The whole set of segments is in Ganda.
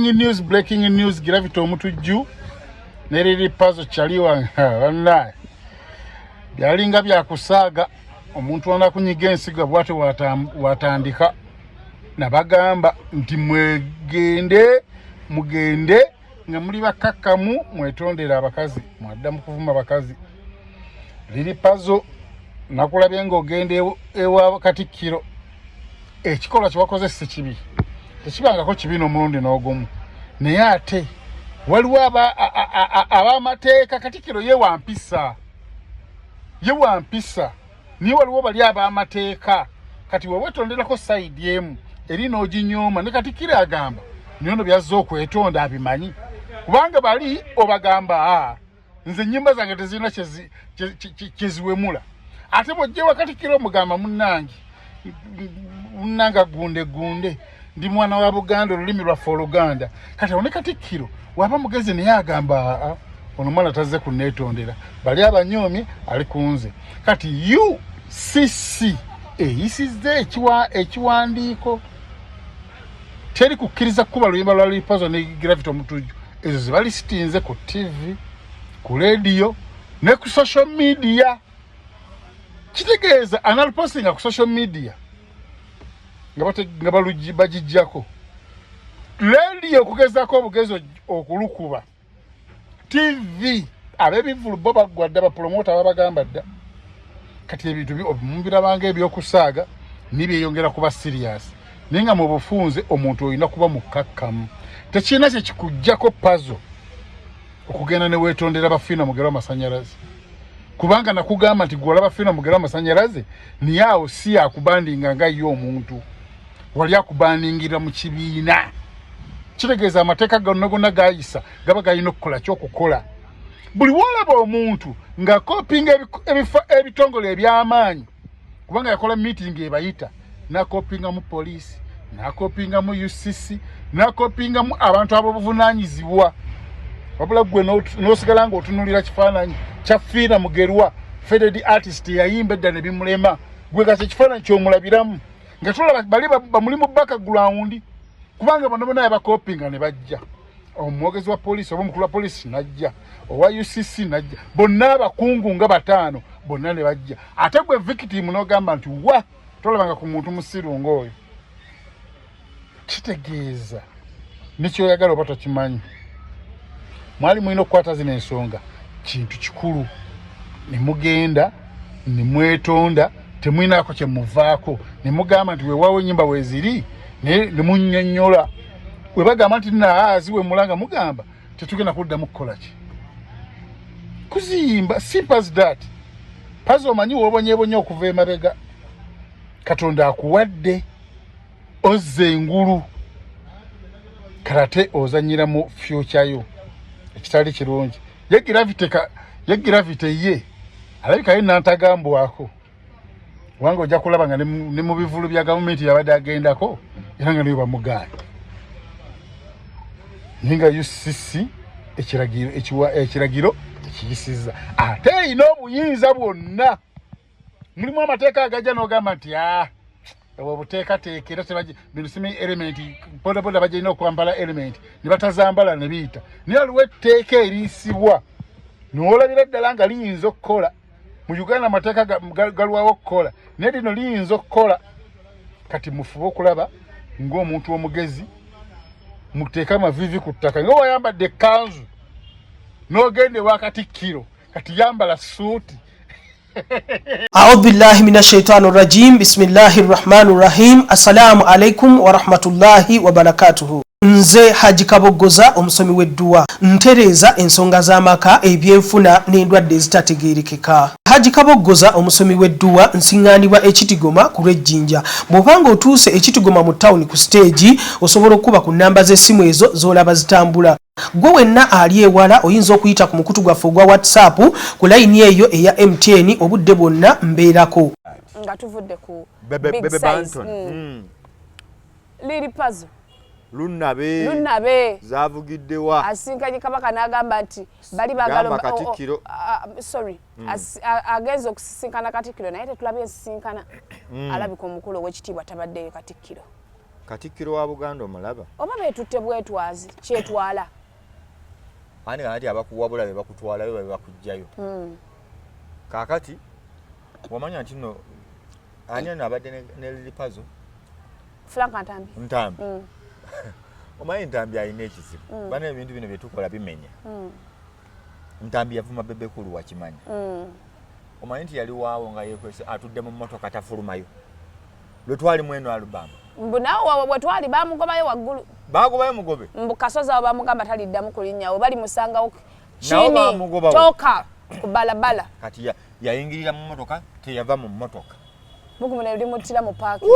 News, breaking news, Gravity Omutujju ne Lili Pazo Chaliwa bannaye byalinga byakusaaga. Omuntu anakunyiga ensigo bwate watandika nabagamba nti mwegende, mugende nga muli bakakkamu, mwetondere abakazi. Mwadda mu kuvuma abakazi. Lili Pazo, nakulabye ng'ogenda ewa Katikkiro. Ekikolwa kyewakoze si kibi, tekibangako kibi n'omulundi n'ogumu, naye ate waliwo ab'amateeka. Katikkiro ye wampisa, ye wampisa, naye waliwo bali ab'amateeka. Kati wewetonderako side emu eri n'oginyooma, ne Katikkiro agamba naye ono byazze okwetonda abimanyi, kubanga bali obagamba, aa, nze ennyimba zange tezirina kyeziwemula. Ate bw'ojja Katikkiro omugamba, munnange, munnange, gunde gunde, ndi mwana wa Buganda, olulimi lwaffe Oluganda. Kati awo ne Katikkiro waba mugezi, naye agamba, aa, ono mwana tazze kuneetondera, bali abanyoomye ali ku nze. Kati UCC eyisizza ekiwandiiko, teri kukkiriza kukuba luyimba lwa Lil Pazo ne Gravity Omutujju. Ezo zebalisitinze ku TV, ku radio ne ku social media. Kitegeeza analupostinga ku social media nga bagijjako, radio okugezaako obugezi okulukuba, TV ab'ebivulu bo baggwa dda, bapromota babagamba dda. Kati ebintu mubirabanga ebyokusaaga nibyeyongera kuba serious, naye nga mu bufunze omuntu olina kuba mukkakkamu. Tekirina kyekikugjako, Pazo, okugenda ne weetondera bafiina mugero amasanyalaze, kubanga nakugamba nti gwe olaba Fiina mugero amasanyalaze, niye awo si yakubandinga nga ye omuntu wali akubandingira mu kibiina. Kitegeeza amateeka gonna gonna gayisa gaba galina okukola kyokukola. Buli wolaba omuntu ng'akopinga ebitongole eby'amaanyi, kubanga yakola meeting ebayita, nakopingamu poliisi, nakopingamu UCC, nakopingamu abantu ab'obuvunanyizibwa, wabula gwe n'osigala ng'otunulira kifaananyi kya Fiina Mugerwa, faded artist yayimba edda ne bimulema. Gwe kati ekifaananyi kyomulabiramu nga tulaba bali bamuli mu background, kubanga bonna bonna yabakopinga ne bajja. Omwogezi wa poliisi oba omukulu wa poliisi najja, owa UCC najja, bonna abakungu nga bataano bonna ne bajja. Ate gwe victim n'ogamba nti wa tolabanga ku muntu musiru ng'oyo. Kitegeeza nekyoyagala oba tokimanyi, mwali mulina okukwata zino ensonga kintu kikulu ne mugenda ne mwetonda, temulinaako kyemuvaako, ne mugamba nti weewaawo ennyimba weeziri, naye ne munnyonnyola. We bagamba nti naaziwemula, nga mugamba tetugenda kuddamu kukola ki kuziyimba. Simple as that. Pazo, omanyi woobonyeebonye okuva emabega, Katonda akuwadde, ozza engulu, karate ozanyira mu future yo, ekitali kirungi. Ye Gravity ye Gravity ye alabika ye nantagambwako, kubanga ojja kulaba nga ne mu bivulu bya gavumenti yabadde agendako era nga nayo bamugaana. Naye nga UCC ekiragiro ekiragiro ekiyisizza, ate erina obuyinza bwonna. Mulimu amateeka agajja n'ogamba nti a obwo obuteekateeka era bino simanyi helmet, bodaboda bagirina okwambala helmet ne batazambala ne biyita. Naye waliwo etteeka eriyisibwa n'olabira ddala nga liyinza okukola mu Uganda. Amateeka galwawo okukola, naye lino liyinza okukola. Kati mufube okulaba ng'omuntu omugezi, muteeke amaviivi ku ttaka. Nga wayambadde ekkanzu n'ogenda ewa Katikkiro, kati yambala suuti. أعوذ بالله من الشيطان الرجيم، بسم الله الرحمن الرحيم. السلام عليكم ورحمة الله وبركاته. Nze Haji Kaboggoza, omusomi w'edduwa, ntereeza ensonga z'amaka, ebyenfuna n'endwadde ezitategeerekeka. Haji Kaboggoza, omusomi w'edduwa, nsiŋŋaanibwa Ekitigoma ku lw'Ejjinja. Bw'obanga otuuse Ekitigoma mu tawuni ku siteegi, osobola okukuba ku nnamba z'essimu ezo z'olaba zitambula. Gwe wenna ali ewala oyinza okuyita ku mukutu gwaffe ogwa WhatsApp ku layini eyo eya MTN, obudde bwonna mbeerako. Nga tuvudde ku Bebe, Big Bebe Size. Banton. Lili Pazo Lunabe. Lunabe. Zavugiddewa? Asinkanye Kabaka n'agamba nti bali baagala Gamba Katikkiro. Oh, sorry, agenze okusisinkana Katikkiro, naye tetulabye ensisinkana. Alabika omukulu ow'ekitiibwa tabaddeyo, Katikkiro. Katikkiro wa Buganda omulaba? Oba betutte bwetwazi kyetwala. Ani anti abakuwabula be bakutwalayo babe bakugjayo. Kaakati wamanya nti no ani ano abadde ne Lili Pazo? Frank Ntambi. Ntambi. Omanyi Ntambi alina ekizibu. Bana ebintu bino bye tukola bimenya. Ntambi yavuma Bebe Cool, wakimanya. Omanyi nti yali waawo nga yeekwese atudde mu mmotoka tafulumayo. Lwe twali mu eno album. Mbu nawe bwe twali bamugobayo waggulu. Bagobayo mugobe. Mbu kasozi awo bamugamba taliddamu kulinnyawo, balimusangawo Nabo chini bamugobawo. Toka ku balabala. Kati yayingirira mu mmotoka teyava mu mmotoka. Bugumu ne limuttira mu paaki.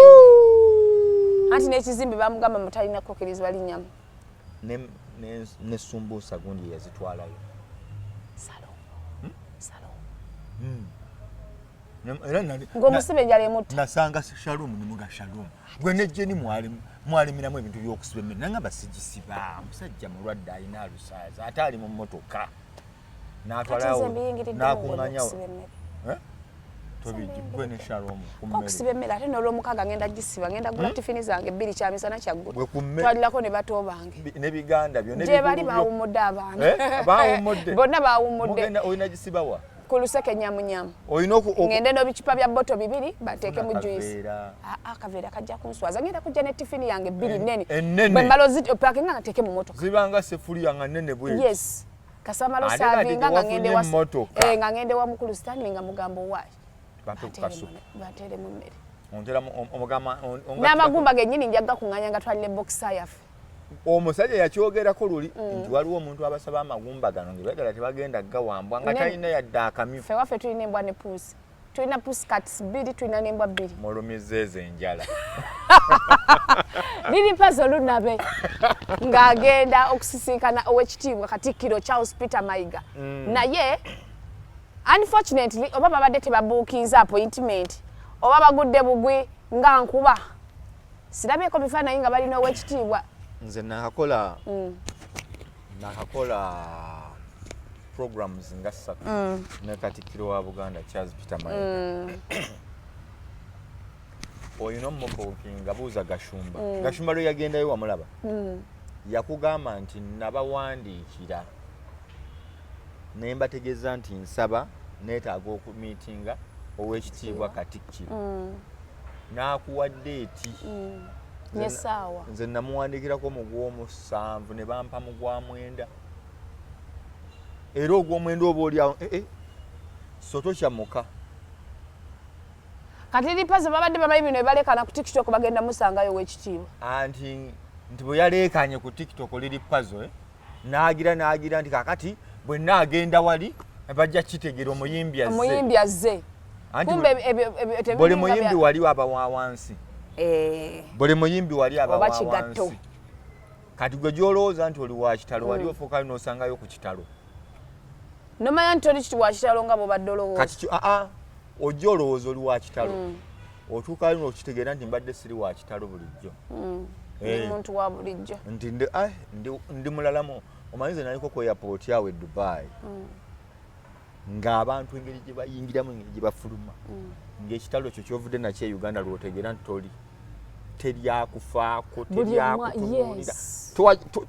Anti n'ekizimbe bamugamba mutalina kukkirizibwa linnyamu. Ne sumbuusa gundi yazitwalayo. Salo. Salo. Era Ng'omusibe enjala emutta. Nasanga Shalom ne muga Shalom. Gwe ne Jenny mwalimiramu ebintu by'okusiba emmere. Nangamba sigisiba. Omusajja mulwadde alina alusaaza ate ali mu mmotoka. N'atwalawo Kati nze mbiyingiriddemu n'akuŋŋaanyawo. okusiba emmere. Eh? Tobijji gwe ne Shalom ku mmere. Okusiba emmere ate n'olwomukaaga ngenda gisiba, ngenda gula tifini zange bbiri kyamisana kyaggulo. Gwe ku mmere. Twalirako ne bato bange. N'ebiganda byo Gye bali n'ebigulu byo. bawummudde abaana. Eh? Bawummudde. Bonna bawummudde. Mugenda olina gisiba wa? Ku luseke nyamunyamu. Olina Ngende n'ebicupa bya bottle bibiri bateekemu Funa juice. kaveera. Ah, ah, kaveera kajja kunswaza. Ngenda kujja ne tifini yange bbiri nnene. Ennene. Bwe mmala pakinga nga nteeke mu mmotoka. Zibanga sefuliya nga nnene bweti. Yes. Kasamalo Ate kati savinga nga ngende wa tewafunye mmotoka. Eh, nga ngende wa mukulu Stanley nga mugamba owaayi. Bampe ku kasupu. Banteeremu emmere. Onteramu omugamba N'amagumba gennyini nja gakuŋŋaanya nga twalira ebokisa yaffe. Omusajja yakyogerako luli nti waliwo omuntu abasaba amagumba gano nga bagala tebagenda gawambwa nga talina yadde akamyu. Ffe waffe tulina embwa ne puusi. Tulina pusi cats bbiri, tulina n'embwa bbiri. Mulumizza ezo enjala. Lili Pazo lunabe ng'agenda okusisinkana owekitiibwa Katikkiro Charles Peter Mayiga. Naye unfortunately oba babadde tebabuukinze appointment oba bagudde bugwi nga nkuba. Sirabyeko bifaananyi nga balina owekitiibwa. Nze nakakola programs nga ssatu ne Katikkiro wa Buganda Charles Peter Mayiga. Olina omubuukinga, buuza Gashumba. Gashumba lwe yagendayo wamulaba. Yakugamba nti nabawandiikira ne mbategeeza nti nsaba neetaaga okumiitinga owekitiibwa Katikkiro. N'akuwa date. N'essaawa. Nze namuwandiikirako mu gw'omusanvu ne bampa mu gwa mwenda. Era ogw'omwenda oba oli awo, so tokyamuka. Kati Lili Pazo babadde bamanyi bino ebalekana ku TikTok bagenda musangayo owekitiibwa. Anti nti bwe yaleekanye ku TikTok Lili Pazo, n'agira nti kakati bwe nnaagenda wali bajja kitegeera omuyimbi azze. Omuyimbi azze. Anti Kumbe ebyo buli tebiringa muyimbi wali aba wa wansi. Buli muyimbi wali aba Oba wa kigatto. wansi. Kati gwe gy'olowooza nti oli wa kitalo wali ofuukayo n'osangayo ku kitalo. Nomanya nti toli wa kitalo nga bw'obadde olowooza. Kati ojja olowooza oli wa kitalo. Otuukayo n'okitegeera nti mbadde siri wa kitalo bulijjo. Ndi muntu wa bulijjo. Nti ndi mulalamu. Omanyi nze naliko ku airport awo e Dubai. Ng'abantu engeri gye bayingiramu, engeri gye bafuluma. Ng'ekitalo kyo ky'ovudde nakyo e Uganda lw'otegeera nti toli. Teryakufaako, Buli omu, teryakutunuulira. yes.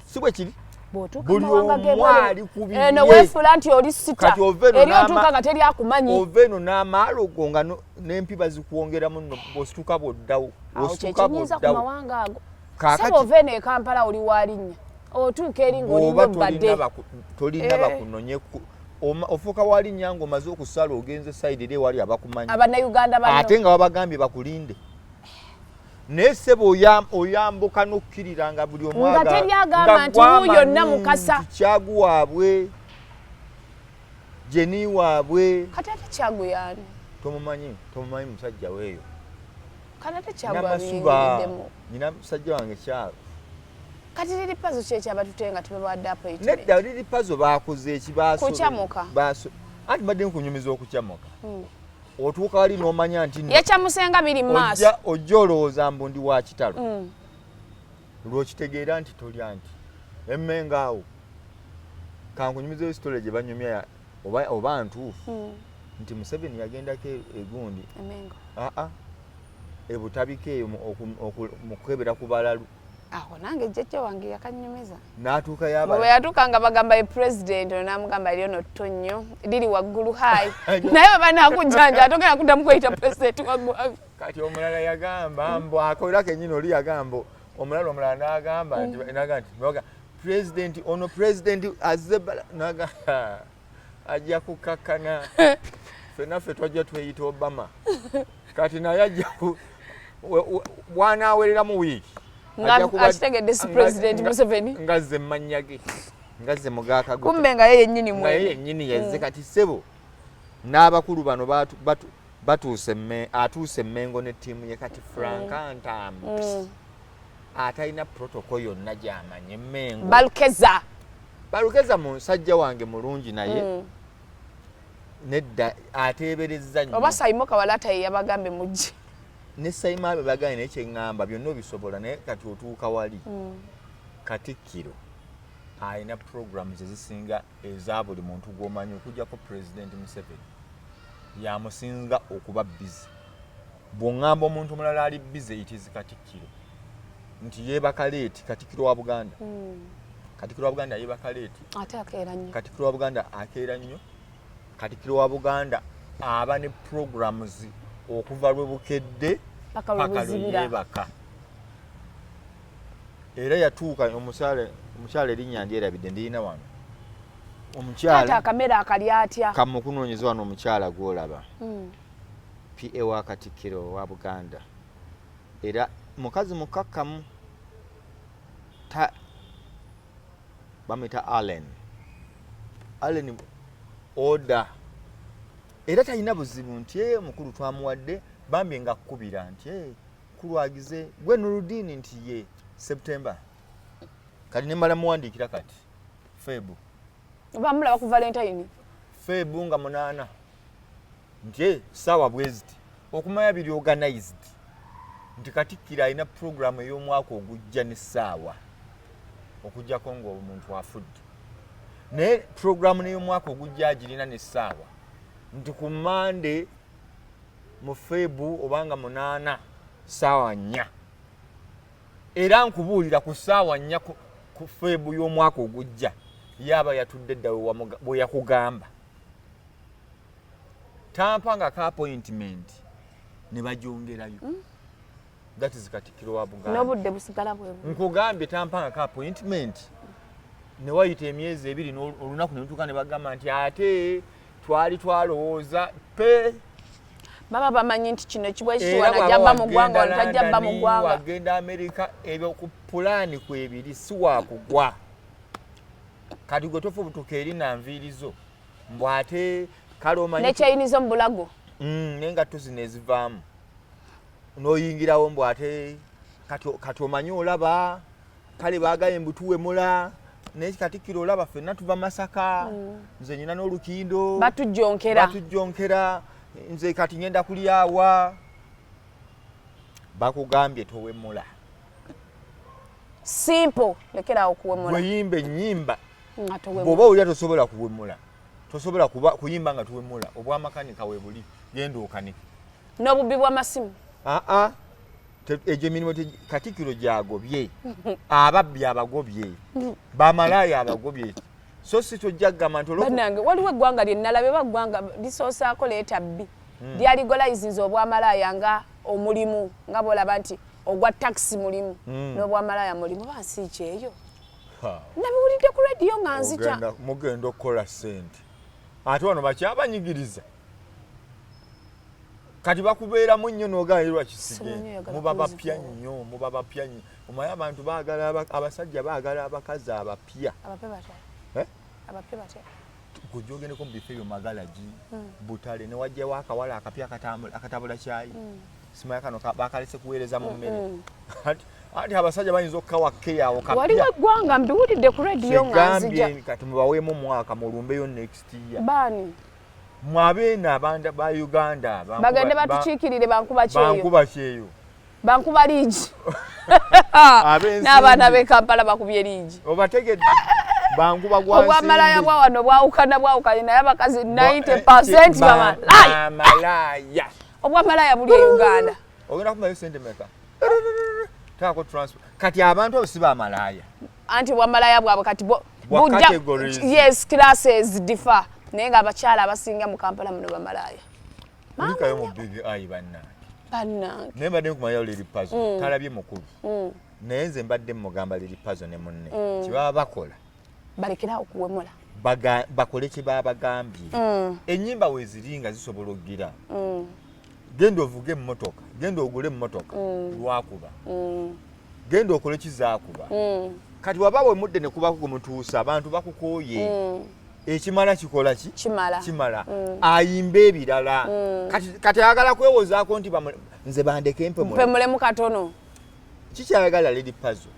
Si bwe kiri? Bw'otuuka Buli mu mawanga omu g'ebweru, ali ku bibye. eno weefuula nti oli sita. Kati ova eno Eri otuuka nga teri akumanyi. Ova eno n'amaalo go nga n'empi bazikwongeramu nno, bw'osituka bw'oddawo. Awo Bw'osituka kye kinyiiza ku bw'oddawo. mawanga ago. Kaakati Sebo ova eno e Kampala oli wa linnya. Otuuka eri ng'oli bw'oba nnyo badde. tolina bakunonye ofuuka wa linnya ng'omaze okusala ogenze side eri ewali abakumanyi. Abannayuganda banno. Ate nga babagambye bakulinde. Naye ssebo oyambuka n'okkirira nga buli omu Nga teri agamba nga nti wuuyo gwamanyi yonna mukasa. nti Kyagu waabwe, Jeni waabwe. Kati ate Kyagu y'ani? Tomumanyi musajja weeyo. Kati ate Kyagu Namasuba. abiyingiriddemu. Nina musajja wange Kyagu. Kati Lili Pazo ki ekyabatute nga tebabawadde appointment? Nedda, Lili Pazo baakoze eki? Kukyamuka. Anti mbadde nkunyumiza okukyamuka. Otuuka wali n'omanya nti nno Yakyamusenga biri mu maaso. Ojja olowooza mbu ndi wa kitalo. Lw'okitegeera nti tolya nti. Emmengo awo. Kankunyumizeeyo sitole gye banyumya oba ntuufu. Nti Museveni yagendako egundi. Emmengo. Aa. Ebutabika eyo mu kukebera ku balalu. Awo nange jjajja wange yakanyumiza. N'atuuka yaba. Bwe yatuuka nga bagamba ye president ono n'amugamba lyo no tto nnyo liri waggulu haayi naye bwe banaakujjanja atogenda kuddamu kweyita president wa ggwanga. Kati omulala yagamba mbu akolera kennyini oli yagamba omulala omulala n'agamba nti n'agamba nti president ono president azze n'agamba ajja kukakkana ffenna ffe twajja tweyita Obama kati naye ajja bw'anaawereramu wiiki akitegedde si president Museveni ngazze mmannya ge ngazze mugaakago kumbe nga ye yennyini nga ye yennyini yazze kati ssebo n'abakulu bano batuuse atuuse Mmengo ne ttiimu ye kati Frank Ntambi atalina protocol yonna gy'amanyi Mmengo Balukeza Balukeza musajja wange mulungi naye nedda ateeberezza nnyo oba Saimo Kawalata ye yabagambe mujje ne Saimo abe bagambye naye kye ŋŋamba byonna obisobola naye kati otuuka wali Katikkiro alina programs ezisinga eza buli muntu gw'omanyi okuggyako President Museveni yamusinga okuba busy. Bw'oŋŋamba omuntu omulala ali busy it is Katikkiro nti yeebaka leeti. Katikkiro wa Buganda Katikkiro wa Buganda yeebaka leeti ate akeera nnyo. Katikkiro wa Buganda akeera nnyo. Katikkiro wa Buganda aba ne programs okuva lwe bukedde paka paka lwe yeebaka. Era yatuuka omukyala erinnya ndyerabidde ndirina wano. Omukyala akamere akali atya kamukunoonyeza wano omukyala gw'olaba PA wa Katikkiro wa Buganda era mukazi mukakkamu bamuyita Allen Allen order era talina buzibu nti omukulu twamuwadde bambi nga kkubira nti kulwagize gwe Nurudini nti ye September kati ne mmala muwandiikira kati Feb bamulaba ku Valentine Feb nga 8 nti ssaawa bwe ziti okumanya biri organized nti Katikkiro alina programu ey'omwaka ogujja n'essaawa okuggyako ng'omuntu afudde naye programu n'ey'omwaka ogujja agirina n'essaawa nti ku Mande mu Feb obanga 8 ssaawa 4 era nkubuulira ku ssaawa 4 ku Feb y'omwaka ogujja yaaba yatudde dda bwe yakugamba tampa nga ka appointment ne bagyongerayo. That is Katikkiro wa Buganda. N'obudde busigala bwe bumu. Nkugambye tampa nga ka appointment ne wayita emyezi 2 olunaku ne lutuuka ne bagamba nti ate twali twalowooza pe baba bamanyi nti kino ekibwa ekiwana ajja bba mu ggwanga wano tajja bba mu ggwanga. Wagenda Amerika ebyo ku pulaani kwebiri si waakugwa. Kati gwe tofubutuka eri na nviiri zo mbu ate kale omanyi nekyeyinizo mu bulago n'engatto zino ezivaamu n'oyingirawo mbu ate kati omanyi olaba kale baagaye mbu tuwemula naye Katikkiro olaba ffenna tuva Masaka nze nyina n'olukindo batujjonkera nze kati ngenda kulyawa bakugambye towemula simple lekerawo kuwemula weyimba ennyimba bw'oba owulira tosobola kuwemula tosobola kuyimba nga tuwemula obwamakanika we buli genda okanike n'obubbi bw'amasimu aa egyo emirimu Katikkiro gyagobye ababbi abagobye bamalaaya abagobye so si tojja kugamba nti bannange waliwo eggwanga lye nnalabye ba ggwanga lisoosaako leeta bbi lyaligolayizinza obwamalaaya nga omulimu nga bw'olaba nti ogwa takisi mulimu n'obwamalaaya mulimu bansi kyeyo nabiwulidde ku rediyo nga nzija mugenda okukola ssente ate wano bakyabanyigiriza kati bakubeeramu nnyo n'ogaayirwa kisige muba bapya nnyo muba bapya nnyo omanyi abantu baagala abasajja baagala abakazi abapya gojja ogendeko mu bifo ebyo Magalagi Butale ne wajjawo akawala akapya akatabula kyayi simanya kano bakalese kuweereza mu mmere anti abasajja bayinza okukawa keyawo kapya waliwo eggwanga mbiwulidde ku rediyo nga nzija kati mubaweemu omwaka mulumbeyo next year baani mwabeena abanda ba Uganda bagende batukiikirire bankuba kyeyo bankuba kyeyo bankuba liigi n'abaana b'e Kampala bakubye liigi obategedde bankuba gwa obwamalaya bwa wano bwawukana bwawukanye naye abakazi 90% bamalaya obwamalaya buli e Uganda. Ogenda kumayo sente meka? Taako transport. Kati abantu abo si bamalaaya. Anti bwamalaaya bwabwe kati bujja, yes, classes differ, naye nga abakyala abasinga mu Kampala muno bamalaaya. Kulikayo mu Big Eye, bannange. Bannange. Naye mbadde nkumanyayo Lil Pazo talabye mukulu, naye nze mbadde mugamba Lil Pazo ne munne kyebaba bakola balekerawo okuwemula. Bakole kye babagambye. Ennyimba weeziri nga zisobola okugira, genda ovuge emmotoka, genda ogule emmotoka lwakuba, genda okole kizaakuba. Kati waba wemudde ne kubako gwemutuusa, abantu bakukooye, ekimala kikola ki? Kimala. Kimala. Ayimbe ebirala. Kati ayagala kwewozaako nti nze bandeke mpemule. Mpemulemu katono. Kikyayagala Lil Pazo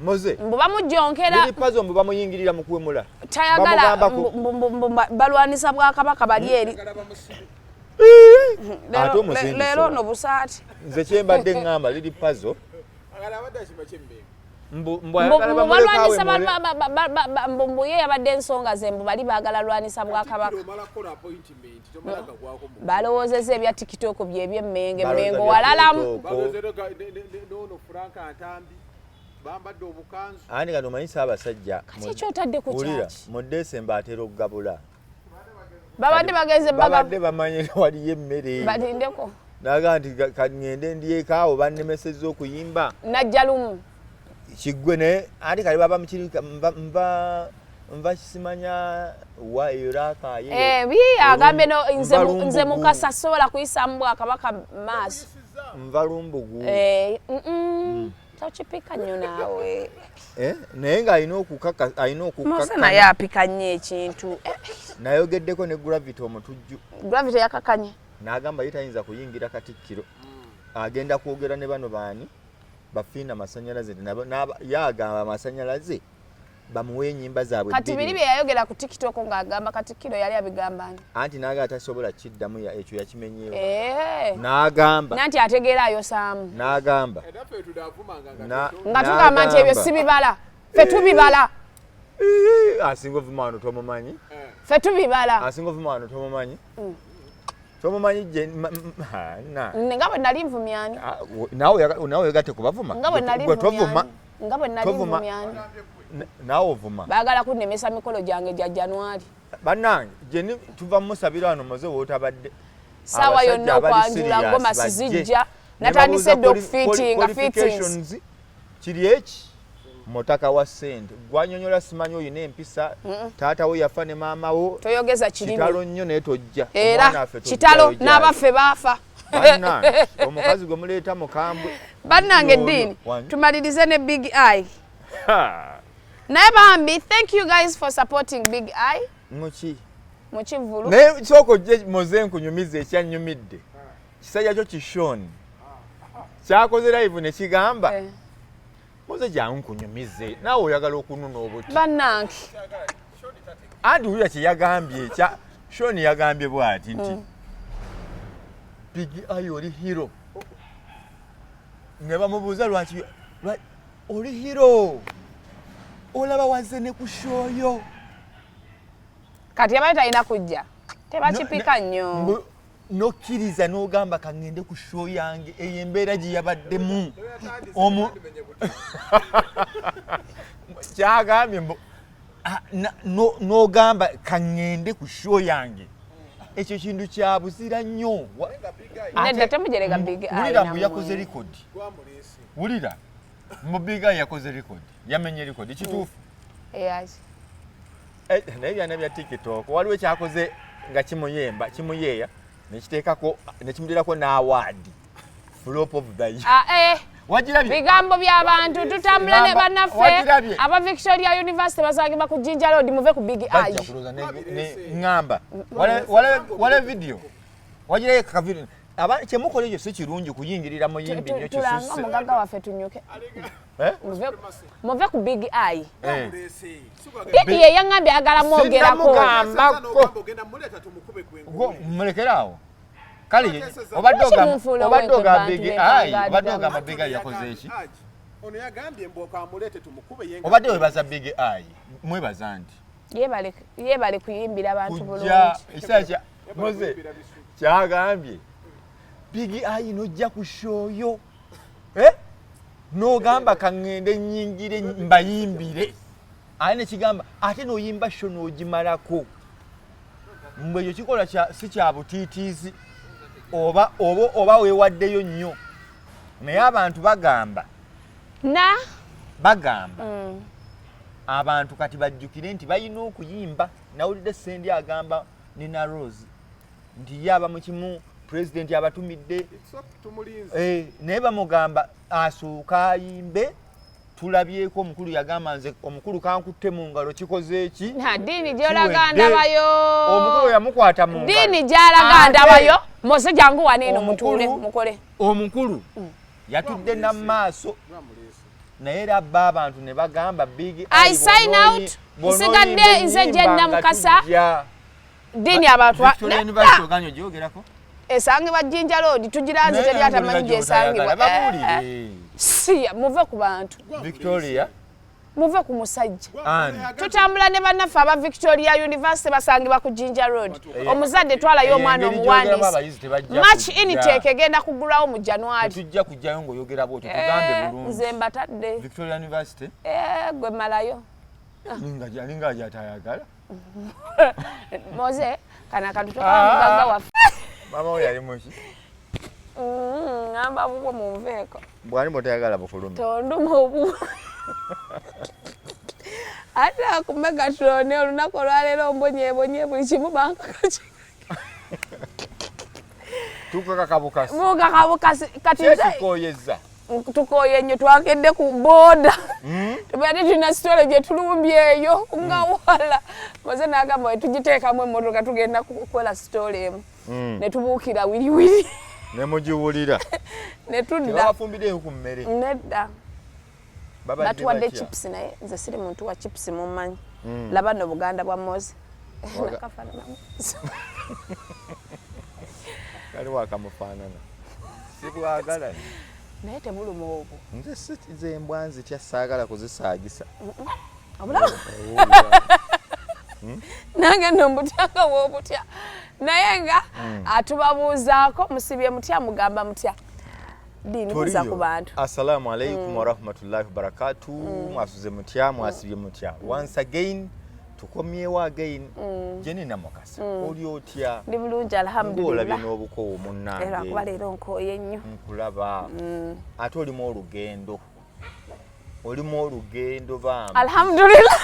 Moze? Mbu bamujonkera. Lil Pazo mbu bamuyingirira mu kuwemula. Tayagala. Bamugambako. Mbu balwanisa bwakabaka bali eri. Ate omusindise Leero wa? ono busaati. Nze kyembadde ŋŋamba Lil Pazo mbu Mbu ayagala mbu bamuleke balwanisa awemule. Mbu ye yabadde ensonga ze, mbu bali baagala lwanisa bwakabaka. Balowoozezza ebya TikTok byebyemmenge. Balowooza Mmengo bya walalamu. TikTok. Nono Franka Ntambi bambadde obukanzu. Andi kati omanyi Ssaabasajja Kati ekyotaddeko wulira, kyaki? mu Desemba atera okugabula. Babadde bagenze baga Babadde bamanyi waliyo emmere. Balindeko. Naga nti kaŋŋende ndyeko awo bannemesezza okuyimba. Najja lumu. Kiggwe, naye ate kali baba mukiri nva kisimanya wa eyo raakaye. Eh, bi agambye no nze Mukasa sobola kuyisaamu bwakabaka maaso. Nva Lumbugu. Eh, tokipika nnyo naawe. Eh, naye ng'alina okukaka, alina Mose okukakkana. Naye apika nnyo ekintu. Eh, Nayogeddeko ne Gravity Omutujju. Gravity yakakanye. N'agamba ye tayinza kuyingira Katikkiro, agenda kwogera ne bano baani bafiina Masanyalaze ye agamba Amasanyalaze bamuwe ennyimba zaabwe Kati bbiri. Biri bye yayogera ku TikTok ng'agamba Katikkiro yali abigamba ni? Anti n'agamba tasobola kiddamu, ekyo yakimenyeewo. Eh. N'agamba Nanti ategeera ayosaamu. N'agamba Naffe tunavumanga nga Nga tugamba nti ebyo n'agamba. si bibala, ffe tubibala. Ii, asinga ovuma wano tomumanyi. Ffe tubibala. Asinga ovuma wano tomumanyi, tomumanyi gye ha, na Nga bwe nali nvumyani? Ah, naawe wegatte kubavuma. Nga bwe nali Gwe tovuma. nvumyani? Nga bwe nali Tovuma. nvumyani? Naawe ovuma. Baagala kunnemesa mikolo gyange gya January. Bannange, Jeni tuva musabira wano Moze wootabadde. Saawa Abasajja yonna abali okwanjula serious ngoma bajje. sizijja. Ne Natandise babuuza dda okufiitinga fittings. Qualifications kiri eki mutaka wa ssente gwanyonyola simanyi oyina empisa, taata wo yafa ne maama wo. Toyogeza kirimi. Kitalo nnyo, naye tojja. Omwana Era waffe tojjayo kitalo gy'ali. N'abaffe baafa. Bannange, omukazi gwe muleeta mukambwe. Bannange, Yoyo, eddiini wangi. tumalirize ne Big Eye. Ha! Naye bambi, thank you guys for supporting Big Eye Muki? Mu kivvulu. Naye sooka ojje Moze nkunyumiza ekyannyumidde. Kisajja kyo kishoni kyakoze live ne kigamba Eh. Moze jangu nkunyumize, naawe oyagala okununa obuti. Bannange. Anti wulira kye yagambye ekya Shoni, yagambye bw'ati nti Big Eye oli hero, ne bamubuuza lwaki oli hero, olaba wazze ne ku show yo. Kati yabadde talina kujja, tebakipika nnyo. Nokkiriza n'ogamba kaŋŋende ku show yange, eyo embeera gye yabaddemu. Omu kyagambye mbu ah, n'ogamba kaŋŋende ku show yange, ekyo kintu kya buzira nnyo. Nedda, temujerega Big Eye Wulira, mbu nammwe. yakoze rekodi. Wulira, mbu Big Eye yakoze rekodi, yamenye rekodi, kituufu? Eyaki? Eh, naye byana bya TikTok waliwo ekyakoze nga kimuyemba kimuyeeya nekiteekako nekimuterako n'award, flop of the year. Ah, eh. Wagirabye? Bigambo by'abantu, tutambule ne Ngamba, bannaffe wagirabye? Aba Victoria University basangibwa ku Jinja Road, muve ku Big Bajja Eye. kulooza ŋŋamba wala video wagirayo kavideo. Kyemukola ekyo si kirungi kuyingirira muyimbi nnyo. Tulanga Kisusse. omugagga waffe tunyuke. Eh? Muve ku Big Eye. Eh. Didi ye yaŋŋambye ayagala mwogerako. Sinnamugambako. Mulekere awo. Kale obadde Lwaki munfuula obadde ow'enkwe ogamba bantu Big Eye, benkangaalira? obadde ogamba Big Eye yakoze eki? Ono yagambye mbu kamulete tumukube ye nga- Obadde webaza Big Eye, mwebaza nti Yeebale kuyimbira abantu kujja bulungi. ekiseera kya Moze kyagambye. Big Eye nojja ku show yo eh? N'ogamba kaŋŋende nnyingire mbayimbire, ate nekigamba ate n'oyimba show n'ogimalako. Mbwe ekyo kikola si kya butiitiizi oba oba oba weewaddeyo nnyo, naye abantu bagamba na bagamba abantu kati bajjukire nti balina okuyimba. Nawulidde Sendi agamba Nina Rose nti ye aba mu kimu, pulezidenti abatumidde, naye bamugamba asooka ayimbe. Tulabyeko omukulu yagamba, nze omukulu kankutte mu ngalo, kikoze eki? Diini gyolaga ndabayo. Omukulu yamukwata mu ngalo. Diini gyalaga ndabayo. Mose, jangu waneeno mutuule mukole. Omukulu yatudde namaaso, naye era abba abantu ne bagamba Big I sign out, nsigadde nze Jenna Mukasa. Diini abantu ogyogerako. Esangibwa Jinja Road, tugiranze, teri atamanyi gyesangibwa. Siya muve ku bantu. Victoria. Muve ku musajja. Tutambula ne bannaffe aba Victoria University, basangibwa ku Jinja Road. Omuzadde twalayo omwana omuwandiisi. March intake egenda kugulwawo mu January. Tujja kujjayo ng'oyogera bwotyo, tugambe bulungi. Nze mbatadde. Victoria University. Gwe malayo. Alinga gyatayagala. Moze, kana akantu tokamugagga waffe. Mama we yali muki? Ngamba bubwo munveeko. Bwani bwotayagala bukulumi? Tonduma obu ate aku Megatron olunaku olwaleero mbonyebonye buli kimu bankakaki. Tukakakabukasi. Mukakabukasi kati nze Kyetukoyeza. Tukoye nnyo, twakedde ku booda, tubadde tulina sitole gye tulumbye eyo nga wala. Moze n'agamba tugiteekamu emmotoka, tugenda kukola sitole emu, ne tubuukira wiriwiri. Ne mugiwulira. Ne tudda. Tebabafumbireyo ku mmere? Nedda. Babadde batuwadde batya? Chips, naye nze siri muntu wa chips, mumanyi. Laba nno buganda bwa Moze. Nakafaanana Moze. Kali wakamufaanana, sibwagala. Naye tebuluma obwo? Nze nze embwa nzitya, saagala kuzisaagisa. Obulaba nange nno mbutya nga bwobutya, naye nga atubabuuzaako musibye mutya, mugamba mutya? Diini, buuza ku bantu. Assalamu alaikum warahmatullahi wabarakatu. Mwasuze mutya? Mwasibye mutya? Once again tukomyewo again. Jeni Namukasa, oli otya? Ndi bulungi. Ng'olabye Alhamdulillah. n'obukoowu. Era Munnange. Kuba leero nkooye nnyo. Nkulaba ate olimu olugendo, olimu olugendo bambi. Alhamdulillah,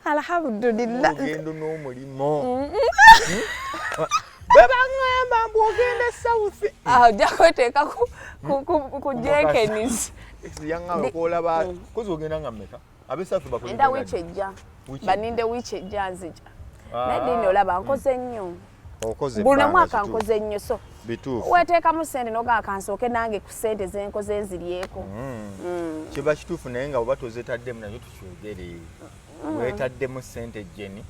alhamdulillah. Olugendo n'omulimu bwe baŋŋamba mbu ogenda South. Ah, ojja kweteeka ku Jenkins. Yaŋŋamba kwolaba kozi ogenda nga mmeka ab'e South. Enda wiiki ejja. Wiiki. Baninde wiiki ejja nzija. Naye diini olaba nkoze nnyo. Okoze Guno ebbanga, mwaka kituufu. nkoze nnyo, so Bituufu. weteekamu sente nogamba kansooke nange ku sente zenkoze nziryeko. Kiba kituufu, naye nga bweba tozetaddemu nakyo tukyogere, weetaddemu sente, Jeni.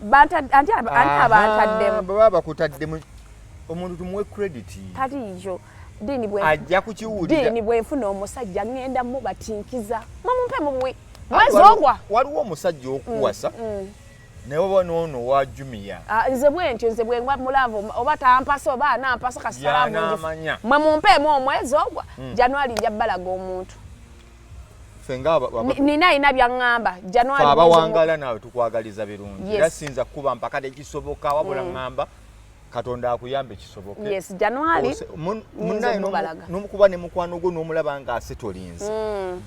Anti abantaddemu. Bwe baba bakutaddemu, omuntu tumuwe credit. Taliiyo diini bwe Ajja kukiwulira. Diini, bwenfuna omusajja ŋŋenda mubatinkiza, mumumpe mubuwi mwezi ogwa. Waliwo omusajja okuwasa naye oba noono wa Jumia. Ah, nze bwentyo, nze bwengwa mu love oba tampasa oba anampasa kasitalavu. Yanaamanya. Mwe mumpeemu omwezi ogwa January, nja balaga omuntu. Ffe nga Nina alina byaŋŋamba January. Ffe abawangala naawe tukwagaliza birungi. Yes. Era siyinza kukuba mpaka tekisoboka, wabula ŋŋamba Katonda akuyambe kisoboke. Yes, January Munnaye omubalaga. N'omukuba ne mukwano gwo n'omulaba ng'asetolinze,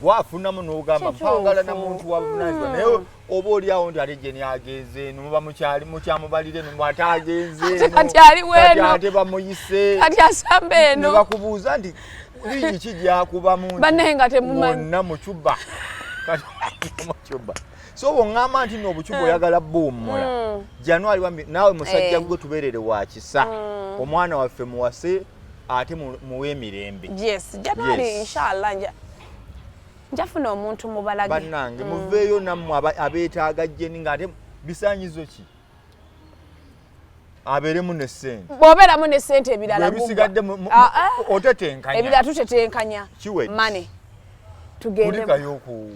gwafunamu n'ogamba Kituufu. mpangala na muntu wabuvunanyizibwa, naye oba oli awo nti ate Jeni agenze eno, muba mukyali mukyamubalire eno, ate agenze Ate eno, kati ali kati weno. Ate bamuyise. Kati asamba Ne eno. bakubuuza nti wiiki ki gyakubamu nti Bannaye nga temumanyi. Wonna mucuba, kati mucuba, so bwoŋŋamba nti nno obucuba oyagala buwummula January wambi, naawe musajja gwe tubeerere wa kisa, omwana waffe muwase ate muwe emirembe. Yes, January. Yes. Inshallah njafuna omuntu mubalage. Bannange, muveeyo nammwe abeetaaga Jeni, ng'ate bisaanyizo ki? Abeeremu ne ssente. Bw'obeeramu ne ssente, ebirala Bwe bisigadde Ah, ah. otetenkanya. Ebirala tutetenkanya. Kiwedde. Mane tugende. Kulikayo ku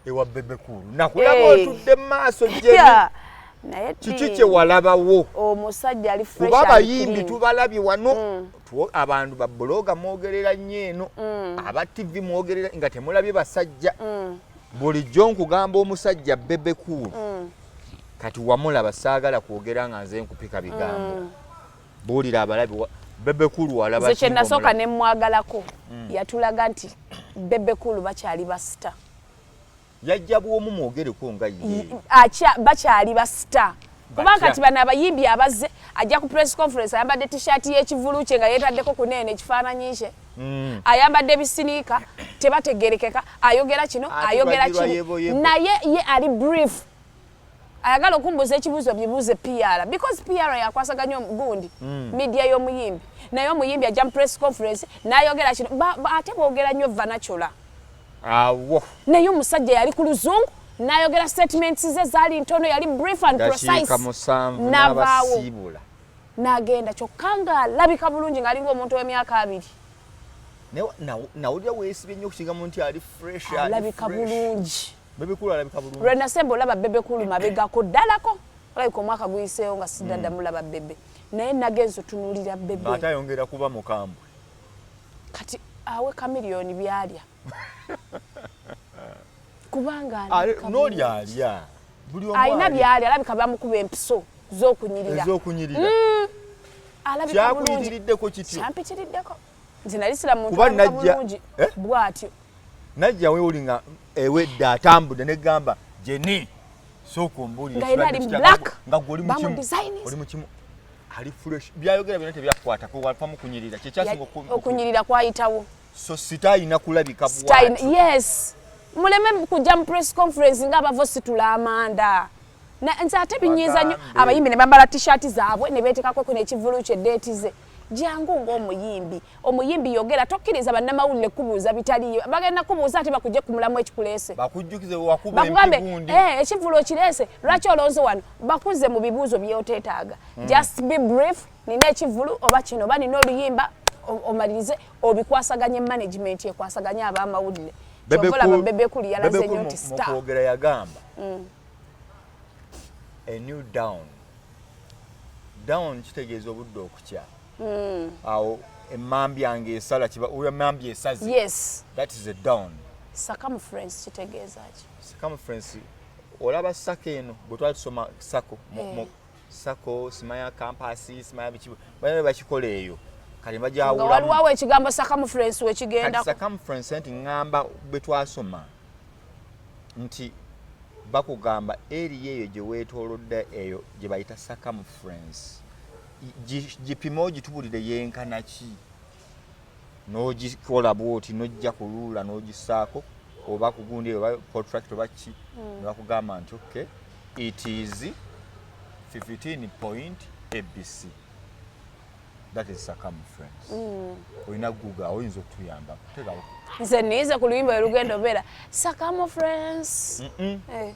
ewa Bebe Cool, nakulaba Eh. otudde mu maaso, Jeni. Yeah. Naye Kiki kye walabawo? Omusajja ali fresh. Kuba and abayimbi clean. Tubalabye wano. Abantu ba blogger mwogerera nnyo eno, aba TV mwogerera nga temulabye basajja. Bulijjo nkugamba omusajja Bebe Cool. Kati wamulaba, saagala kwogera nga nze nkupika bigambo. Buulira abalabi Bebe Cool walaba Nze ki kye nasooka ng'omulaba? Ne mmwagalako, yatulaga nti Bebe Cool bakyali ba star. Yajja bw'omu, mwogereko nga ye. Bakyali ba star kuba Batya. Kati bano abayimbi abazze, ajja ku press conference ayambadde t-shirt y'ekivulu kye nga yeetaddeko kuneeno ekifaananyi kye, ayambadde ebisiniika, tebategerekeka, ayogera kino, Ate ayogera bagirwa kino. yebo yebo. Naye ye ali brief. Ayagala okumbuuza ekibuuzo, bibuuze PR, because PR yakwasaganya gundi media y'omuyimbi. Naye omuyimbi ajja mu press conference n'ayogera kino. Ate boogera nnyo vernacular. Awo. Naye omusajja yali ku luzungu n'ayogera, statements ze zaali ntono, yali brief and Dakiika precise. 7 N'avaawo. N'abasiibula. N'agenda, kyokka ng'alabika bulungi, ng'alinga omuntu w'emyaka 20. Naye nawulira weesibye nnyo okukigamu nti ali fresh, ali Alabika fresh. bulungi. Bebe Cool alabika bulungi. Lwe nasemba olaba Bebe Cool mabegako ddalako, olabika omwaka guyiseewo nga sidadda mulaba Bebe, naye nagenza otunuulira Bebe. Ate ayongera kuba mukambwe. Kati awe Chameleone byalya kubanga alabika N'oli bulungi. Alya buli omu Alina alya. Byalya, alabika bamukuba empiso z'okunyirira. Ez'okunyirira. Alabika bulungi. Kyakuyitiriddeko kityo? Kyampitiriddeko, nze nali sira muntu Kuba alabika bulungi Eh? bw'atyo. Najja weoli nga ewedde atambudde negamba jeni sooka ombuulire. Nga yena Ekirwadde ali kitya? black. Nga gwe oli mukimu, Bamudesigninze. oli mukimu, ali fresh, byayogera byonna tebyakukwatako, wafamu kunyirira kyekyasinga. Okunyirira kwayitawo. So star alina kulabika Style, bw'atyo. Yes, muleme kujja mu press conference nga abava ositula amanda. Nze ate binyiiza nnyo Bagambe. abayimbi ne bambala t-shirt zaabwe ne beetekako kuno ekivulu kye date ze. Jangu ng'omuyimbi, omuyimbi yogera, tokkiriza bannamawulire kubuuza bitaliyo. Bagenda kubuuza ate bakujje ku mulamu ekikuleese. Bakujjukize wakuba Bakugambe empigundi. "Eh, ekivulu okireese, lwaki olonze wano?" Bakuze mu bibuuzo by'oteetaaga. Just be brief, nina ekivulu oba kino oba nina oluyimba, omalirize obikwasaganye, management ekwasaganye ab'amawulire. Bebe Kyova olaba Cool- Bebe Cool yalaze Bebe nnyo Cool nti mu star. kwogera yagamba a new dawn. Dawn kitegeeza obudde okukya. Awo emmambi yange esala kiba emmambi esaze. That is a dawn. Circumference kitegeeza ki? Circumference, olaba sako eno bwe twali tusoma sako Eh. sako simanya compass, simanya biki, bana bakikola eyo kati Nga bajawulamu. waliwo awo ekigambo circumference Kati wekigendako. Circumference nti ŋŋamba bwe twasoma nti bakugamba area eyo gye weetoolodde eyo gye bayita circumference. Gipime ogitubulire yenkana ki, n'ogikola bwoti n'ojja ku ruler n'ogisaako oba ku gundi eyo oba protractor oba ki, ne bakugamba nti okay, it is 15 point abc, that is circumference. Olina Google oyinza okutuyamba teekawo. Nze niize ku luyimba olugenda obeera circumference. Eh.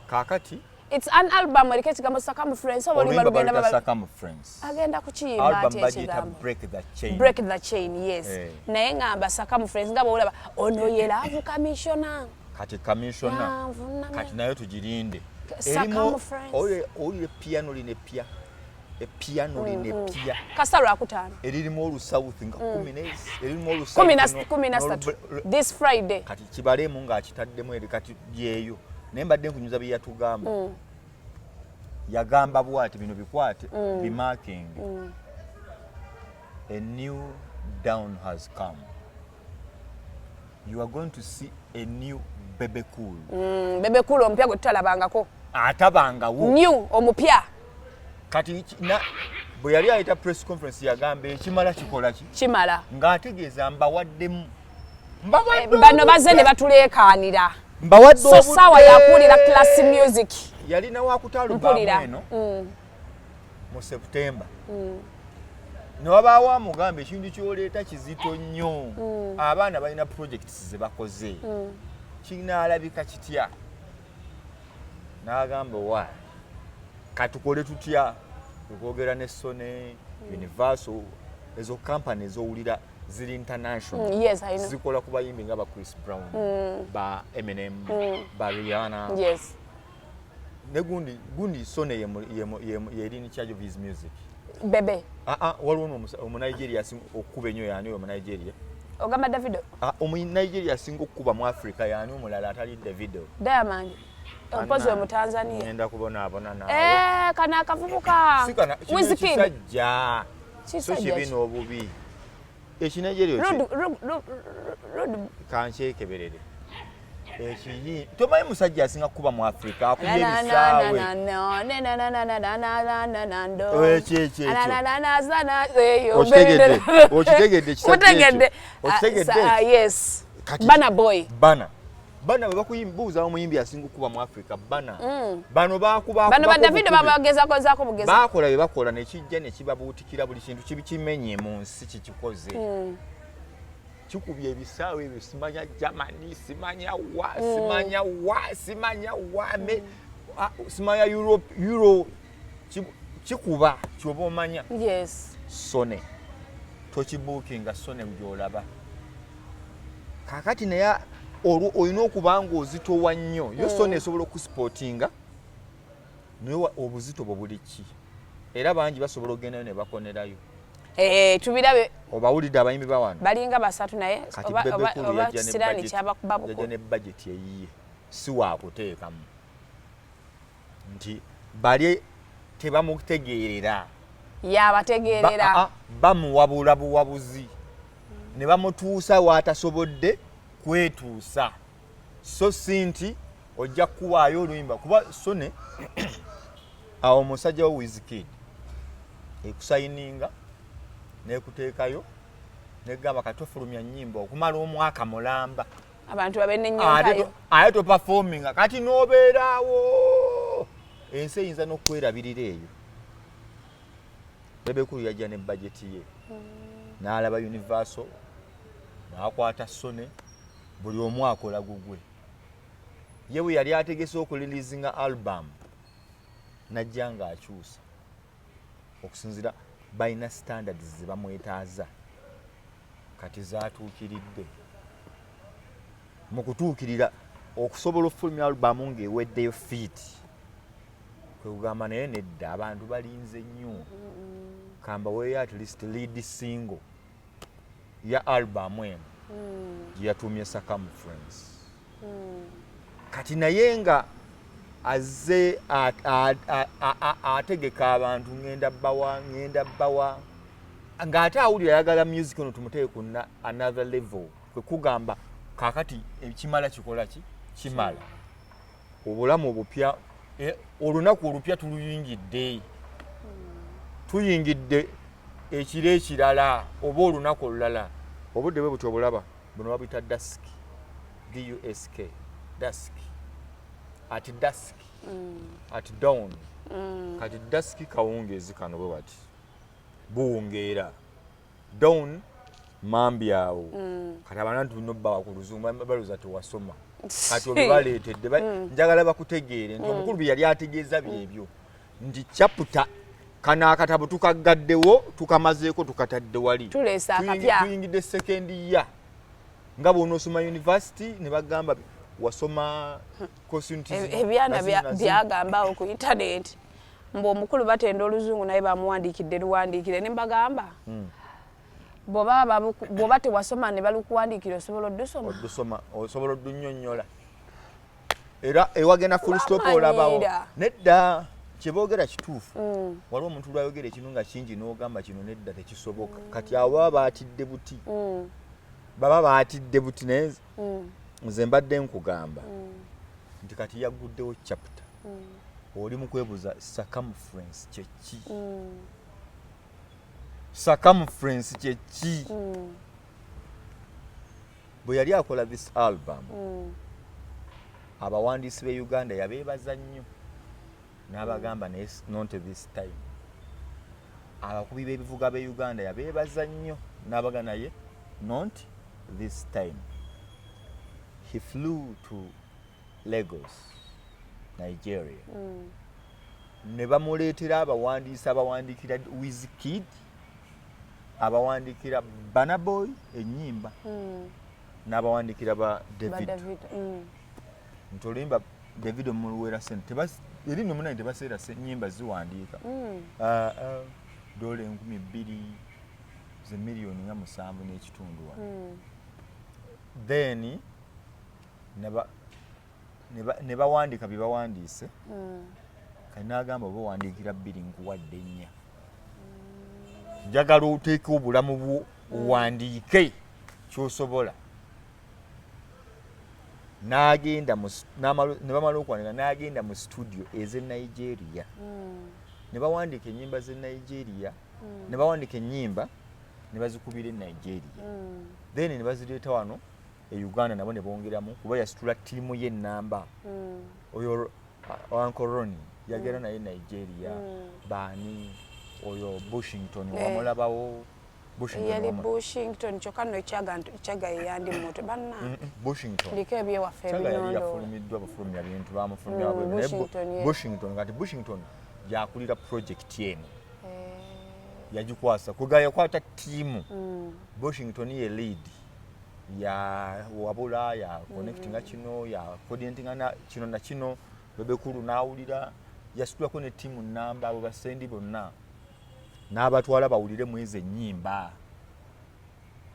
Kaakati It's an album eriko ekigambo circumference oba oluyimba oluyimba lugenda baluyita Circumference. Agenda kukiyimba Album ate bagiyita ekigambo Break the Chain. Break the Chain, yes. Eh. Naye ngamba circumference nga bwolaba ono ye love commissioner. Kati commissioner. Yanvunamye. Kati nayo tugirinde. Circumference. Owulire piano lino epya, epiano lino epya Kasa lwakutaano. Eririmu olusouth nga kumi eririmu oluSouth 13, this Friday. Kati kibaleemu ng'akitaddemu eri kati byeyo, naye mbadde nkunyuza bye yatugamba. Yagamba bwati, bino bikwate, bimarking: a new dawn has come, you are going to see a new Bebe Cool. Bebe Cool omupya gwe tutalabangako. Atabangawo. New, omupya. Kati bwe yali ayita press conference yagamba ekimala kikola ki? Kimala. Ng'ategeeza mbawaddemu. Bano bazze ne batuleekaanira. Mbawadde So saawa yakuwulira class music. Yalina wakuta Mpulira. alubamu eno mu September, ne wabaawo amugamba ekintu kyoleeta kizito nnyo, abaana balina projects ze bakoze, kinaalabika kitya? N'agamba wa katukole tutya, okwogera ne Sony, Universal, ezo company ezowulira ziri international. Yes, I know. Zikola ku bayimbi nga ba Chris Brown, ba Eminem, ba Rihanna. Ne gundi gundi Sone yeri in charge of his music. Bebe. Ah ah, waliwo omunigeria asinga okukuba ennyo, yaani oyo omunigeria? Ogamba Davido? Ah, omunigeria asinga okukuba mu Africa yaani omulala atali Davido? Diamond opozi mu Tanzania. Ngenda kubonaabona naawe. Eh, kana akavubuka. Si kana kino. Wizkid. Kisajja so Kisajja. Kibi n'obubi ekinigeria. Rude. Kankyekeberere ekiyi, tomanyi musajja asinga kukuba mu Africa akubye ebisaawe? Ekyo, ekyo, ekyo. Okitegedde? Okitegedde ekisajja ekyo? Okitegedde ekyo? Yes. Kati- Burna Boy. Burna, Burna bwe bakuyimbuuza omuyimbi asinga okukuba mu Africa, Burna. Bano bakuba. Bano ba Davido babagezakozaako bugeza. Bakola bye bakola nekijja nekibabuutikira, buli kintu kibi kimenye mu nsi kikikoze. Kikubye ebisaawe ebyo, simanya Germany, simanya wa, simanya wa, simanya wa, simanya Europe, Euro kikuba kyoba omanya. Sone tokibuukinga, Sone gyolaba kakati, naye olwo olina okuba nga ozitowa nnyo yo. Sone esobola okusupportinga, naye obuzito bwe buli ki, era bangi basobola okugendayo ne bakonerayo. Eh, tubirabe. Obawulidde abayimbi bawano? Balinga basatu, naye Kati oba Bebe oba Cool oba yajja ne siraani kyabakuba yajja buku. Ne budget eyiye, si waakuteekamu nti bali tebamutegeerera. Yabategeerera. Bamuwabula buwabuzi ne bamutuusa waatasobodde kwetuusa, so si nti ojja kuwaayo oluyimba kuba Sone awo omusajja wo Wizkid ekusayininga nekuteekayo negamba kati tofulumya nnyimba okumala omwaka mulamba. Abantu babe n'ennyontayo. Ate toperforminga, kati n'obeeraawo ensi eyinza n'okwerabirira eyo. Bebe Cool yajja ne budget ye, n'alaba Universal, n'akwata Sone, buli omu akola gugwe. Ye bwe yali ategese okureleasinga album, najja ng'akyusa okusinziira balina standards ze bamwetaaza, kati zaatuukiridde mu kutuukirira okusobola okufulumya album ng'eweddeyo fit. Kwe kugamba naye nedda, abantu balinze nnyo, kambaweeyo at least lead single ya album eno gye yatuumye Circumference. Kati naye nga azze ategeka abantu, ngenda bawa, ngenda bawa, ng'ate awulira ayagala music ono tumuteeke ku another level. Kwe kugamba kaakati ekimala kikola ki? Kimala obulamu obupya, olunaku olupya tuluyingidde, tuyingidde ekiro ekirala oba olunaku olulala. Obudde bwe butyo obulaba buno babuyita dusk, dusk, dusk, at dusk, at dawn. Kati dusk kawungeezi kano bwe bati buwungeera, dawn mambi awo. Kati abantu tulina obbawa ku luzungu, balowooza tewasoma. Kati obibaleetedde, njagala bakutegeere nti omukulu bye yali ategeeza byebyo nti chapter kano akatabo tukaggaddewo, tukamazeeko, tukatadde wali. Tuleese akapya. Tuyingidde second year, nga bw'onoosoma university ne bagamba wasoma course unit zino, Ebyana na zino, na zino. Byagamba awo ku intaneti mbu omukulu batenda oluzungu, naye bamuwandiikidde luwandiikire, ne mbagamba bw'oba tewasoma ne balukuwandiikira, osobola oddusoma? Odusoma, osobola odunnyonnyola, era ewagenda full stop olabawo. Bamanyiira. Nedda, kyeboogera kituufu. Waliwo omuntu lwayogera ekintu nga kingi n'ogamba kino nedda, tekisoboka. Kati awo baba baatidde buti, baba baatidde buti, naye nze mbadde nkugamba nti kati yagguddewo chapter. Oli mu kwebuuza circumference kyeki? Circumference kyeki? Bwe yali akola this album, abawandiisi b'e Uganda yabeebaza nnyo n'abagamba naye not this time. Abakubi b'ebivuga b'e Uganda yabeebaza nnyo n'abaga naye not this time. He flew to Lagos, Nigeria, ne bamuleetera abawandiisi abawandiikira Wizkid, abawandiikira Burna Boy ennyimba, n'abawandiikira ba Ba David. David. Nti oluyimba Davido muluwera sente eri no munange tebaseera nyimba ziwandiika. Dola 2000 ze miliyoni nga 7.5 wano. Then ne bawandiika bye bawandiise. Kati n'agamba oba owandiikira 2 nkuwadde 4. Njagala oteeke obulamu bwo owandiike ky'osobola. N'agenda ne bamala okuwandiika n'agenda mu studio ez'e Nigeria. Ne bawandiika ennyimba z'e Nigeria, ne bawandiika ennyimba ne bazikubira e Nigeria. Then ne bazireeta wano e Uganda nabo ne bongeramu kuba yasitula ttiimu ye ennamba. Oyo Uncle Ronnie yagenda naye Nigeria, baani oyo Bushington wamulabawo. Yali Bushington kyokka nno Kyaga ye yandi muto banna. Bushington. Ndiko ebyewaffe Kyaga yali ebinondo. yafulumiddwa bafulumya bintu bamufulumya bwe. Naye Bushington kati Bushington yakulira project eno. Yagikwasa kuga yakwata ttiimu. Bushington ye lead. Ya wabula ya connectinga kino ya coordinatinga na kino na kino Bebe Cool n'awulira yasitulako ne ttiimu nnamba abo basendi bonna n'abatwala bawulire mu ezo ennyimba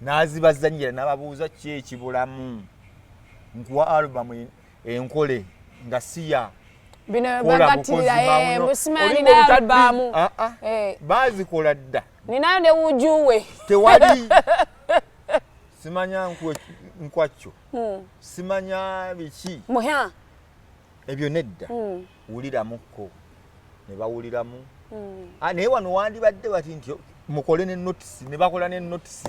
n'azibazannyira n'ababuuza ki ekibulamu nkuwa alubamu enkole nga siya bino bagatirira musimanyi n'alubamu baazikola dda ninayo ne wujuwe tewali simanya nkwakyo simanya biki muha ebyo nedda wuliramukko ne bawuliramu. Naye wano wandibadde bati nti mukole ne notisi ne bakola ne notisi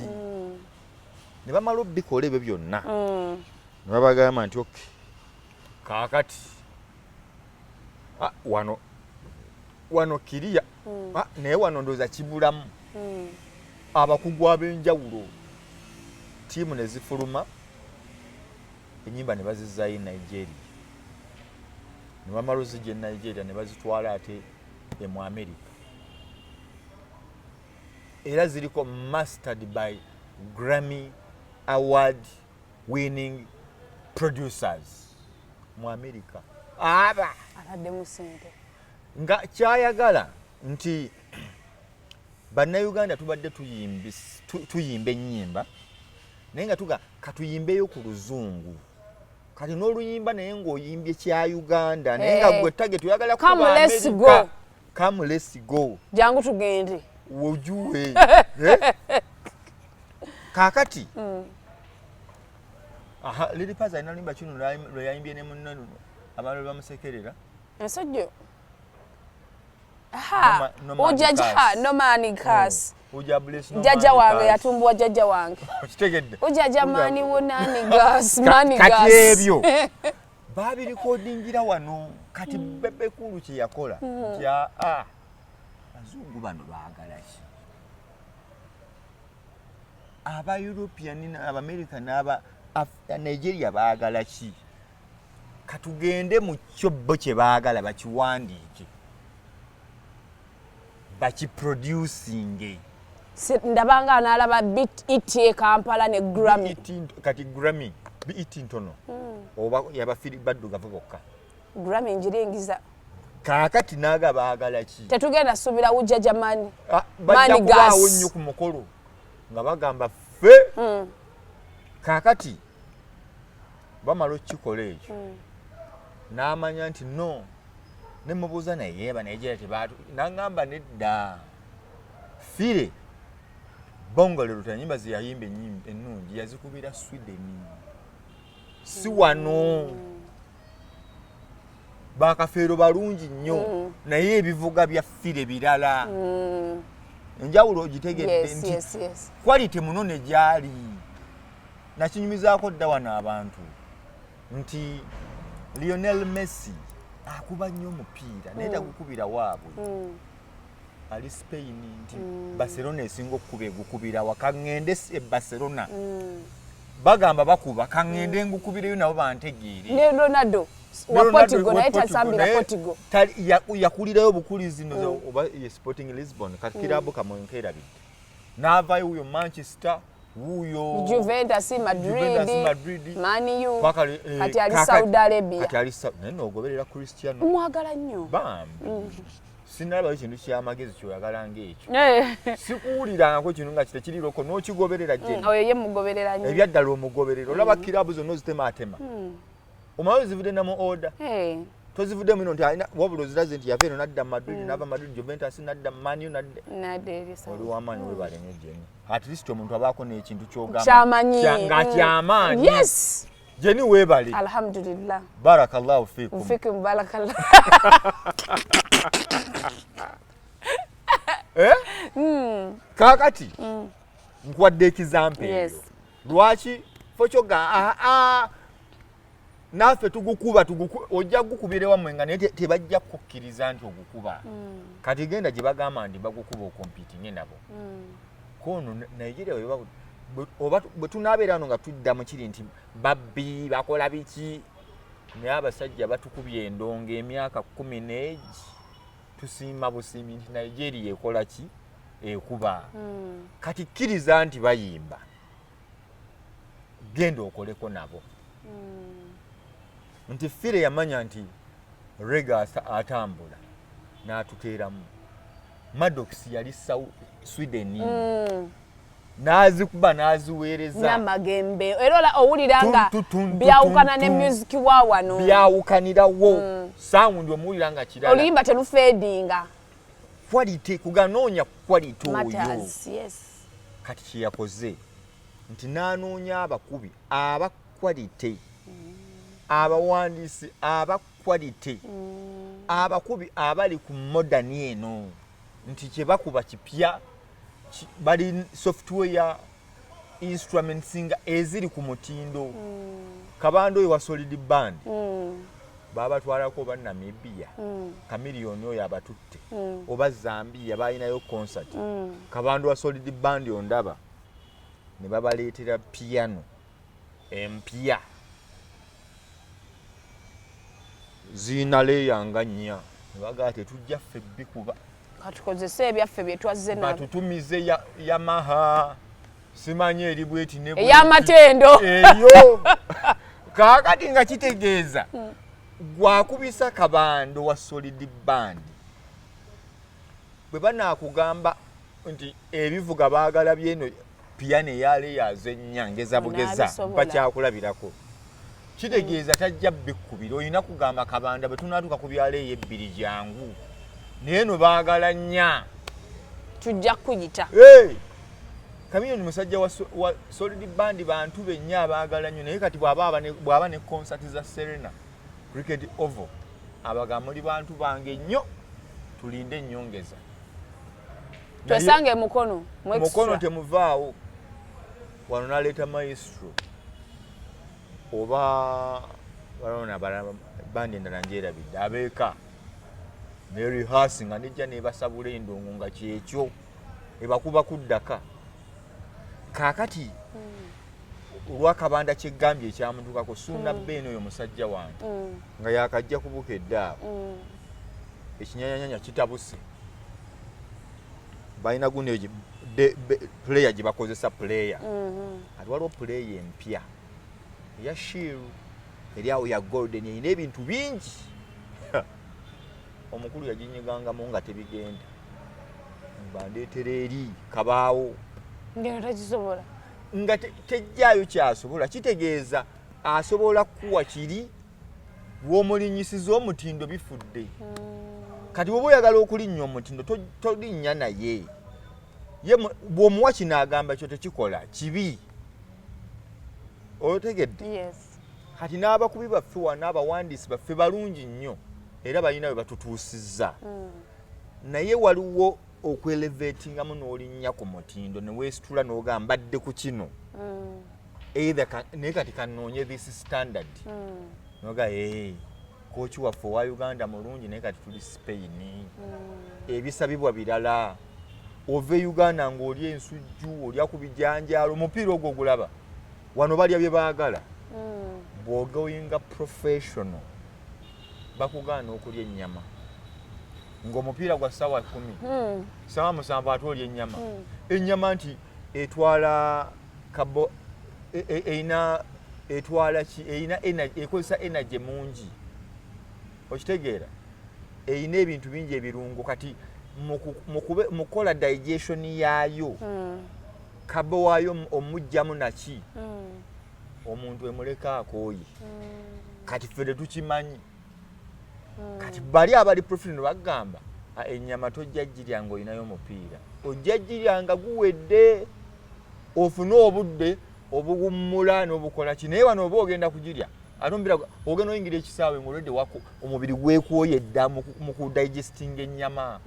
ne bamala obikola ebyo byonna ne babagamba nti okay kaakati wano wano kiriya naye wano ndowooza kibulamu abakugu ab'enjawulo ttiimu ne zifuluma ennyimba ne bazizaayo e Nigeria ne bamala ozijja e Nigeria ne bazitwala ate e mu America era ziriko mastered by Grammy Award winning producers mu America aba ataddemu ssente nga kyayagala nti bannayuganda tubadde tuyimba ennyimba naye nga tuga katuyimbeyo ku luzungu kati n'oluyimba naye ng'oyimbye kya Uganda naye nga gwe target oyagala kuba America. Come let's go, jangu tugende wojuwe. Kaakati aha Lil Pazo alina luyimba kino lwe yayimbye ne munne luno abantu bamusekerera ensojjo. Jjajja wange yatumbuwa jjajja wange. Okitegedde. Ujjaja mani wonani gas mani gas. Kati ebyo babirikodingira wano kati Bebe Cool kye yakola nti abazungu bano baagala ki aba European Abamerika n'aba Nigeria baagala ki katugende mu kyo bo kye baagala bakiwandiike bakiproducinge. Ndabanga n'alaba BET e Kampala ne Grammy. Kati Grammy BET ntono oba yabafiri baddugavu bokka. Grammy njiringiza. Kaakati naaga baagala ki? Tetugenda suubira wujja Jamani. Bajja kubaawo nnyo ku mukolo nga bagamba ffe. Kaakati bamala okukikola ekyo n'amanya nti no ne mubuuza naye Banigeria tebaatu n'angamba nedda Fire Bongolero ennyimba ze yayimba ennungi yazikubira Sweden si wano. Bakafeero balungi nnyo naye ebivuga bya Fire birala. Enjawulo ogitegedde nti quality muno ne gyali. Nakinyumizaako dda wano abantu nti Lionel Messi akuba nnyo omupiira naye tagukubira waabwe. Ali Spain nti Barcelona esinga okukuba egukubira wa kaŋŋende e Barcelona. Bagamba bakuba kaŋŋende ngukubireyo nabo bantegeere. Ne Ronaldo wa Portugal naye tasambira Portugal. Yakulirayo obukulizi oba ye Sporting Lisbon kati kirabu kamwe nkeerabidde. N'avaayo wuyo Manchester. Wuuyo Juventus, Juventus, Madrid, Madrid. Man U. Paka, eh, Kati ali Saudi Arabia. Kati ali naye noogoberera Cristiano. Mwagala nnyo. Bambi. Sinalabayo kintu kyamagezi kyoyagala ngaekyo. Eh, Sikuwulirangako kintu nga kitekiriiroko n'okigoberera gye. Oyo ye mugoberera nnyo. Ebyaddala omugoberera olaba kiraabu zonna ozitemaatema. Omaye ozivudde namu order. Eh, Tozivuddemu ino nti alina wabula oziraze nti yava eno nadda Madrid, n'ava Madrid Juventus, nadda Man U, nadda nadda eri Saudi. Oli w'amaanyi, webale nnyo Jenny. At least omuntu abaako n'ekintu ky'ogamba Kyamanyi. Nga kyamaanyi. Yes. Jenny, weebale. Alhamdulillah. Barakallahu fikum. Fikum barakallah. Eh? Kaakati nkuwadde example eyo. Yes. Lwaki fokyoga aa naffe tugukuba ojja gukubira ewammwe nga naye tebajja kukkiriza nti ogukuba. Kati genda gye bagamba nti bagukuba okompitinge nabo. Kono Nigeria oba bwe tunaabeera wano nga tudda mu kiri nti babbi bakola biki, naye abasajja batukubye endongo emyaka 10 n'egi, tusiima busiimi nti Nigeria ekola ki, ekuba. Kati kkiriza nti bayimba, genda okoleko nabo. Nti Fire yamanya nti reggae atambula n'atuteeramu. Maddox yali Sweden, n'azikuba n'aziweereza. Namagembe era owulira nga Tum, tum, tum, byawukana tum, ne tum. music wa wano. Byawukanirawo, sound omuwulira nga kirala. Oluyimba telufeedinga. Quality, kuganoonya quality oyo. Matters, yes. Kati kyeyakoze nti n'anoonya abakubi aba quality, abawandiisi aba quality, abakubi abali ku modern eno nti kyebakuba kipya, bali software instruments nga eziri ku mutindo. Kabando oyo wa Solid Band babatwalako oba Namibia, Chameleone oyo abatutte oba Zambia, balinayo concert. Kabando wa Solid Band ondaba ne babaleetera piano empya ziyina layer nga nnya, ne bagaa tetujja ffe bikuba. Katukozese ebyaffe bye twazze nabyo. Batutumize Yamaha simanyi eri bweti ne bweti. Ey'amatendo. Eyo kaakati nga kitegeeza gwakubisa kabando wa Solid Band bwe banaakugamba nti ebivuga baagala byeno piyano eya layers ennya, ngeza bugeza. Onaabisobola. Bakyakulabirako kitegeeza tajja bikkubira, olina kugamba kabanda bwe tunaatuuka ku byalo eyo ebbiri jangu, naye no baagala nnya. Tujja kuyita. Hey! Chameleone musajja wa Solid Band, bantu bennya abaagala nnyo, naye kati bw'aba ne concert za Serena Cricket Oval, abaga muli bantu bange nnyo, tulinde ennyongeza. Twesange mukono mu Mukono extra. Temuvaawo wano naleeta maestro oba waliwo abalala bandi endala ngyerabidde abeeka ne rehearse nga nejja nebasabula endongo nga kyekyo ebakuba kuddaka. Kaakati olwakabanda kyegambye ekyamutukako Suuna Beeni oyo musajja wange nga yakajja kubukedde awo, ekinyanyanyanya kitabuse, balina gundi eyo player gye bakozesa player. Kati waliwo player empya eya Shiru eri awo ya golden, erina ebintu bingi. Omukulu yaginyigangamu nga tebigenda, bandeetera eri kabaawo. Ngeno takisobola. Nga tejjaayo kyasobola, kitegeeza asobola kuwa kiri w'omulinnyisiza omutindo bifudde. Kati bw'oba oyagala okulinnya omutindo tolinnya naye ye bw'omuwa kino agamba kyo tekikola kibi, otegedde? Yes. Kati n'abakubi baffe wano, abawandiisi baffe balungi nnyo era balina we batutuusizza, naye waliwo okwelevatingamu n'olinnya ku mutindo ne weesitula n'ogamba mbadde ku kino either naye kati kanoonye this standard noga ee coach waffe owa Uganda mulungi, naye kati tuli Spain, ebisabibwa birala. Ova e Uganda ng'olya ensujju, olya ku bijanjaalo, omupiira ogwo ogulaba wano balya bye baagala. Bw'ogoyinga professional bakugaana okulya ennyama ng'omupiira gwa ssaawa 10, ssaawa 7 ate olya ennyama. Ennyama nti etwala Carbo erina etwala ki, erina energy, ekozesa energy mungi, okitegeera? Erina ebintu bingi ebirungo. Kati mu kukola digestion yaayo, carbo waayo omugjamu naki, omuntu emuleka akooye. Kati ffe tetukimanyi. Kati bali abali professional bagamba, "Ah, ennyama tojja girya nga olinayo omupiira, ojja girya nga guwedde, ofune obudde obuwummula n'obukola ki." Naye wano oba ogenda kugirya ate omupiira ogenda oyingira ekisaawe ng'olwedde wako omubiri gwekwoye dda mu kudigestinga ennyama.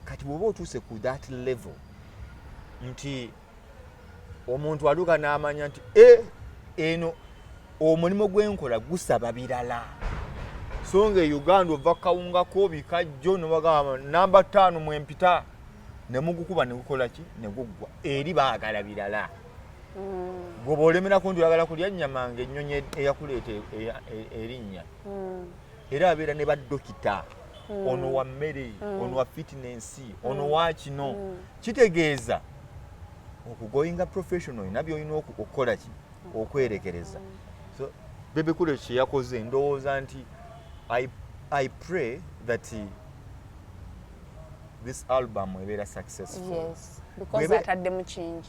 Kati bw'oba otuuse ku that level nti omuntu aluka n'amanya nti e eno omulimu gwenkola gusaba birala, so nga e Uganda ova kawungako bikajjo nobagamba namba 5 mwempita nemugukuba negukola ki neguggwa, eri baagala birala. Gwoba olemerako nti oyagala kulya nnyama nga ennyonyi eyakuleeta erinnya, era abeera ne badokita, ono wa mmere, ono wa fitness, ono wa kino. Kitegeeza okugoyinga professional olina byolina okukola ki, okwerekereza. So Bebe Cool kyeyakoze, ndowooza nti I pray that this album ebeera successful. Yes, because ataddemu kingi.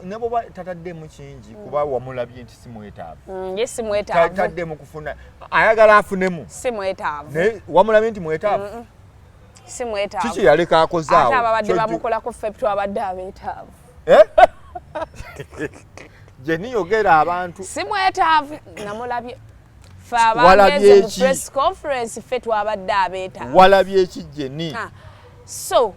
Ne bwoba tataddemu kingi, kuba wamulabye nti si mwetaavu. Ye si mwetaavu. Taddemu kufuna, ayagala afunemu. Si mwetaavu. Naye wamulabye nti mwetaavu? Si mwetaavu. Kiki yaleka akoze awo? Ate ababadde bamukolako ffe twabadde abeetaavu. Eh? Gye niyogera abantu. Si mwetaavu, namulabye. Ffe abagenze mu press conference, ffe twabadde abeetaavu. Walabye eki, Jeni? Ah, so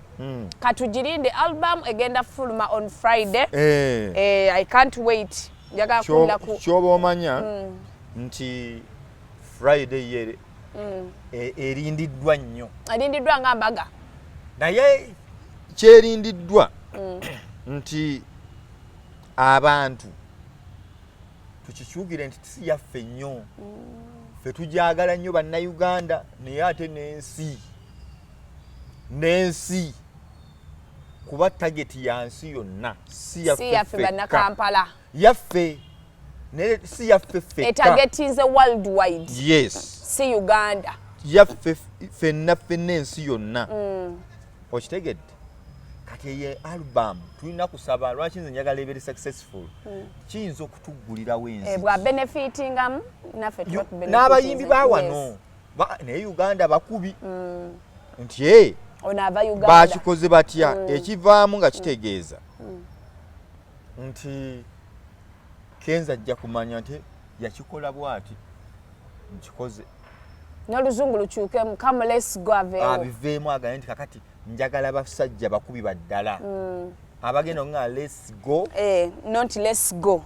katugirinde, album egenda fuluma on Friday. Eh. Eh, I can't wait, njagala kuwulira ku Kyoba omanya nti Friday ye erindiddwa nnyo. Erindiddwa nga mbaga. Naye kyerindiddwa nti abantu tukikyukire nti si yaffe nnyo, ffe tujagala nnyo Bannayuganda, naye ate n'ensi, n'ensi, kuba target ya nsi yonna, si si yaffe yaffe ffekka. Bannakampala. Yaffe, naye si yaffe ffekka. Etargetinze world wide. Yes. Si Uganda. Yaffe ffenna ffenna, ensi yonna, okitegedde? Kati eyo album tulina kusaba. Lwaki nze njagala ebeere successful? Kiyinza okutuggulirawo ensi. Eh, bwa benefitingamu naffe tuba N'abayimbi ba wano. Naye Uganda bakubi nti e ono ava Uganda. Bakikoze batya? Ekivaamu nga kitegeeza nti Kenza ajja kumanya nti yakikola bwati, nkikoze. N'oluzungu lukyukemu, come let's go, aveewo. Abiveemu, agambe nti kakati njagala basajja bakubi baddala abagenda nga let's go. Eh, not let's go.